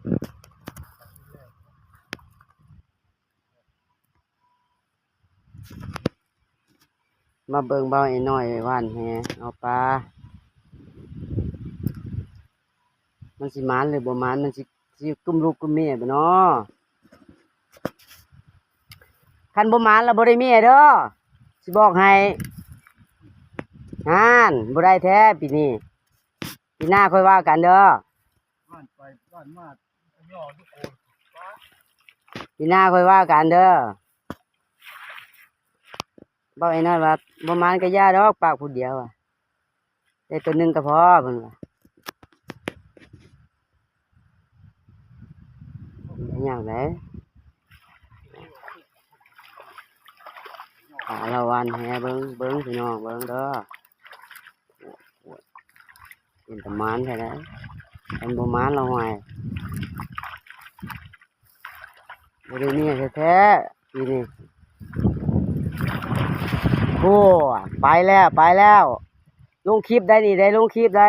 ມາເບິ່ງບ່າວໄອ້ນ້ອຍຫວ່ານແຫເອົາປາ. ມັນຊິໝານຫຼືບໍ່ໝານ ມັນຊິ ຊິກຸ້ມລູກກຸ້ມເມຍບໍ່ນໍ? ຄັນບໍ່ໝານລະບໍ່ໄດ້ເມຍເດີ ຊິບອກໃຫ້. ຫັ້ນ ບໍ່ໄດ້ແທ້ປີນີ້ ປີໜ້າຄ່ອຍວ່າກັນເດີ. ປີໜ້າຄ່ອຍວ່າກັນເດີ. ເວົ້າໄອ້ນ້ອຍວ່າ ບໍ່ໝານກະຢ່າດອກ ປາກຜູ້ດຽວອະ ໄດ້ໂຕໜຶ່ງກະພໍ ເພິ່ນວ່າ. ຫຍັງໃດ ປາລາວຫວ່ານແຫເບິ່ງ ເບິ່ງພີ່ນ້ອງເບິ່ງເດີ. ເປັນຕາໝານແທ້ໃດ໋ ຄັນບໍ່ໝານລະຫ້ວຍ ບໍ່ໄດ້ເມຍແທ້ໆປີນີ້. ໂອ້ ໄປແລ້ວ ໄປແລ້ວ ລົງຄລິບໄດ໋ນີ້ ໄດ້ລົງຄລິບໄດ໋.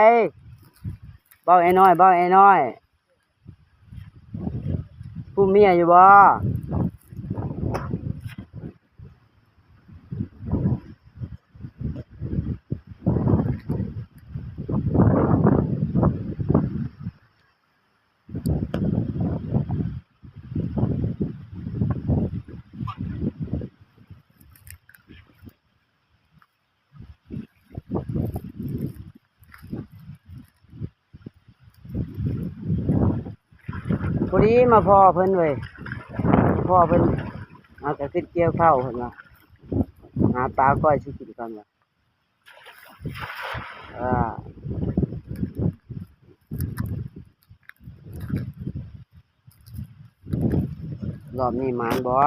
ເບົາແອນ້ອຍ ເບົາແອນ້ອຍ ຜູ້ເມຍຢູ່ບໍ່? ພໍດີມາພໍ້ເພິ່ນເວີຍ ພໍ້ເພິ່ນ ເຮົາກະຂຶ້ນກ່ຽວເຂົ້າ ເພິ່ນວ່າ ຫາປາກ້ອຍຊິກິນກ່ອນວ່າ. ເອີ ລອບນີ້ໝານບໍ່?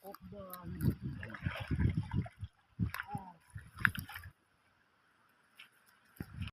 ກົບເດີ ອັນນີ້